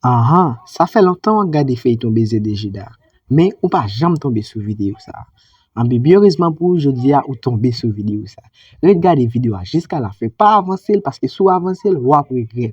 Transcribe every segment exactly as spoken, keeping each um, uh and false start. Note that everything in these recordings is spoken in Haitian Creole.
Anhan, sa fè lontan w ap gade feyton Beze de Jida, men ou pa janm tonbe sou videyo sa a. Anben, byen erezman pou ou, jodi a ou tonbe sou videyo sa a. Ret gade videyo a jiska lafen, pa avanse l, paske si w avanse l, w ap regrèt.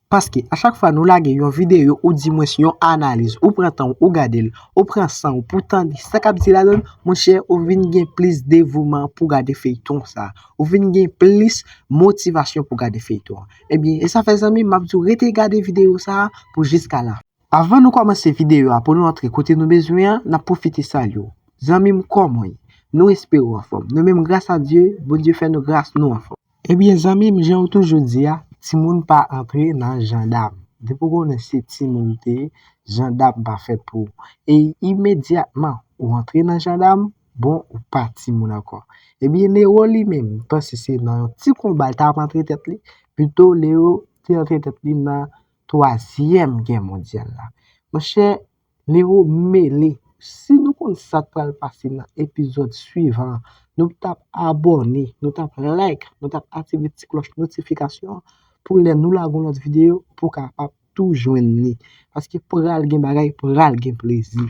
Paske a chak fwa nou lage yon videyo, oudimwens yon analiz, ou pran tan w, ou gade l, ou pran san w pou tande sa k ap di ladan l, monchè, ou vin gen plis devouman pou gade feyton sa a. Ou vin gen plis motivasyon pou gade feyton an. Ebyen, e sa fè, zanmi m, m ap di w rete gade videyo sa a pou jiska la. Avan nou kòmanse videyo a, pou nou antre kote nou bezwen an, n ap pwofite salye w. Zanmi m, kòman w ye? Nou espere w anfòm. Nou menm, gras a Dye, Bondye fè nou gras, nou anfòm. Ebyen, zanmi m, jan w toujou di a, timoun pa antre nan jandam. Depi w konnen se timoun w te ye, jandam pa fèt pou ou. E imedyatman ou antre nan jandam, bon, ou pa timoun ankò. Ebyen, Leo li menm, m panse se nan yon ti konba l t ap antre tèt li, pito Leo te antre tèt li nan twazyèm gè mondyal la. Monchè, Leo mele. Si nou konn sa k pral pase nan epizòd swivan an, nou t ap abòne, nou t ap like, nou t ap aktive ti klòch notifikasyon an pou lè nou lage yon lòt videyo, pou w kapab tou jwenn li. Paske pral gen bagay, pral gen plezi.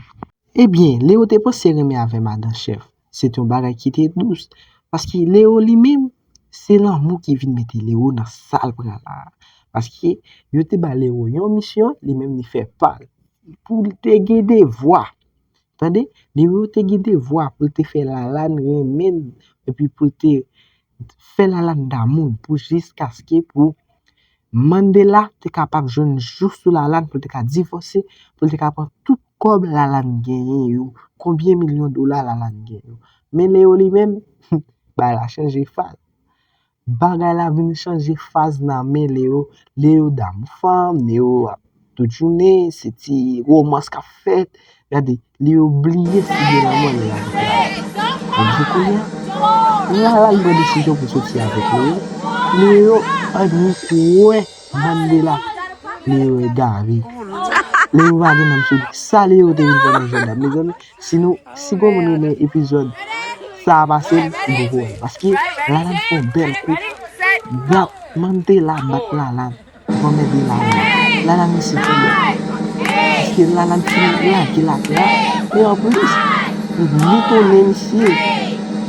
Ebyen, Leo te panse renmen avè madan chèf. Se te yon bagay ki te dous. Paske Leo li menm, se lanmou ki vin mete Leo nan sa l pral la a. Paske yo te ba Leo yon misyon, li menm li fè pa l. Pou l te gen devwa. Tande, Leo te gen devwa pou l te fè Lalane renmen l, epi pou l te fè Lalane damou l, pou jiskaske pou Mandela te kapab jwenn jou sou Lalane, pou l te ka divòse, pou l te ka pran tout kòb Lalane genyen yo, konbyen milyon dola Lalane genyen yo. Men Leo li menm, bagay la chanje faz. Bagay la vin chanje faz nan men Leo. Leo damou fanm, Leo ap tout jounen, se ti womans k ap fèt. Gade, Leo bliye si gen lanmou nan lavi la. Ebyen kounye a, Lalane pran desizyon pou soti avèk Leo. Leo annik wè Mandela. Leo egare. Leo pa gen nanm sou li. Sa Leo te vin fè nan jandam, mezanmi? Si nou, si gon moun renmen epizòd sa a pase, m poko wè l. Paske Lalane fè yon bèl kou. Bat Mandela, bat Lalane. Anmède Lalane. Lalane resi tonbe. Paske Lalane fin lage l atè a. E anplis, li mitonnen misye.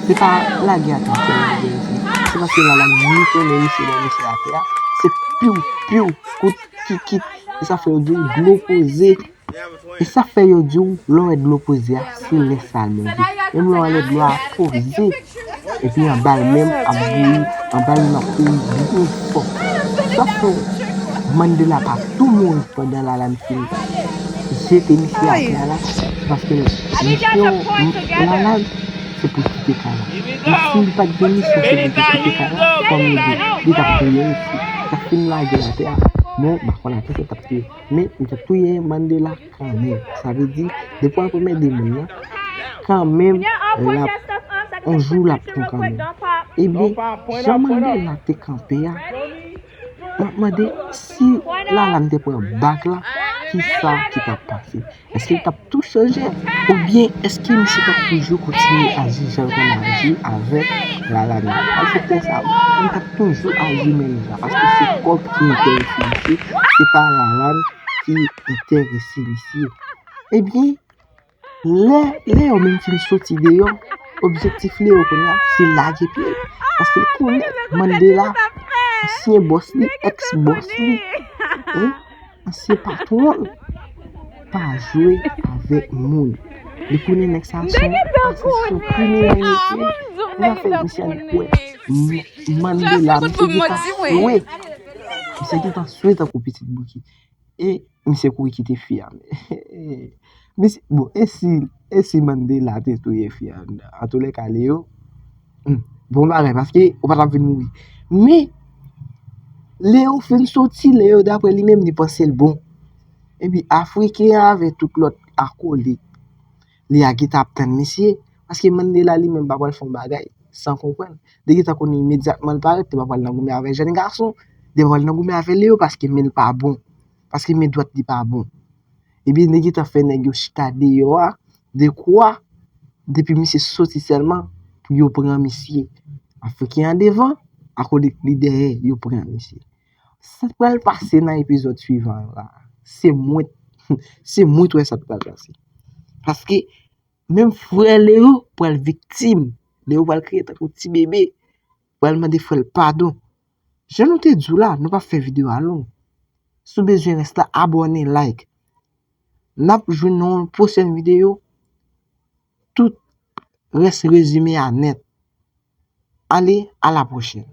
Se pa lage atè a sèlman misye. Se paske Lalane mitonnen misye, lè misye atè a. Se piw, piw, kout kikit. E sa fè yo di w dlo poze. E sa fè yo di w, lè w wè dlo poze a, se lè sa l move. Menm lè w wè lè dlo a poze, epi anba l menm ap bouyi, anba l menm ap bouyi byen fò. Sa fè Mandela pa tou mouri pandan Lalane fin jete misye atè a la, se paske misyon Lalane se pou l kite kay la. E si l pa t gen misyon, se pou l te kite kay la, kòm yo di, li t ap touye misye. T ap fin lage l atè a, men m pa konn atè sa t ap touye. Men li t ap touye Mandela kanmenm. Sa vle di, depi w ap anmède moun nan, kanmenm, l ap, yon jou l ap pran kanmenm. Ebyen, jan Mandela te kanpe a, m ap mande si Lalane te pran bag la, kisa ki t ap pase? Èske l t ap tou chanje? Oubyen èske misye t ap toujou kontinye aji jan l konn aji avèk Lalane? Al fè tès sa, li t ap toujou aji menm jan, paske se kòb ki enterese misye, se pa Lalane ki enterese misye. Ebyen, lè Leo menm fin soti deyò, objektif Leo kounye a, se lage pye l. Paske l konnen Mandela, ansyen bòs li, èks bòs li, hein, ansyen patwon l, pa jwe avèk moun. Li konnen nèg sa a se yon asasyen, kriminèl misye ye. Li pa fè misye annik wè M-, Mandela, misye gentan swe. Misye gentan swe tankou pitit bouki. E misye kouri kite fi a. Misye, bon, e si, e si Mandela te touye fi a? Antoulèka, Leo, hmm, bon bagay, paske ou pa t ap vin mouri. Men, Leo fin soti, Leo, daprè li menm, li panse l bon. Epi Afriken an avèk tout lòt akolit li a gentan ap tann misye, paske Mandela li menm pa pral fè yon bagay san konprann. Li gentan konnen imedyatman l parèt, li pa pral nan goumen avèk jèn gason, li pa pral nan goumen avèk Leo, paske men l pa bon, paske men dwat li pa bon. Ebyen, li gentan fè nèg yo chita deyò a, dekwa, depi misye soti sèlman, pou yo pran misye. Afriken an devan, akolit li dèyè, yo pran misye. Sa k pral pase nan epizòd swivan an la? se mwen, se mwen t wè sa t pral pase. Paske menm frè Leo pral viktim. Leo pral kriye tankou ti bebe, pral mande frè l padon. Jan nou te di w la, nou p ap fè videyo a long. Si w bezwen rès la, abòne, like. N ap jwenn nan yon pwochèn videyo. Tout rès rezime a nèt. Ale, a la pwochèn.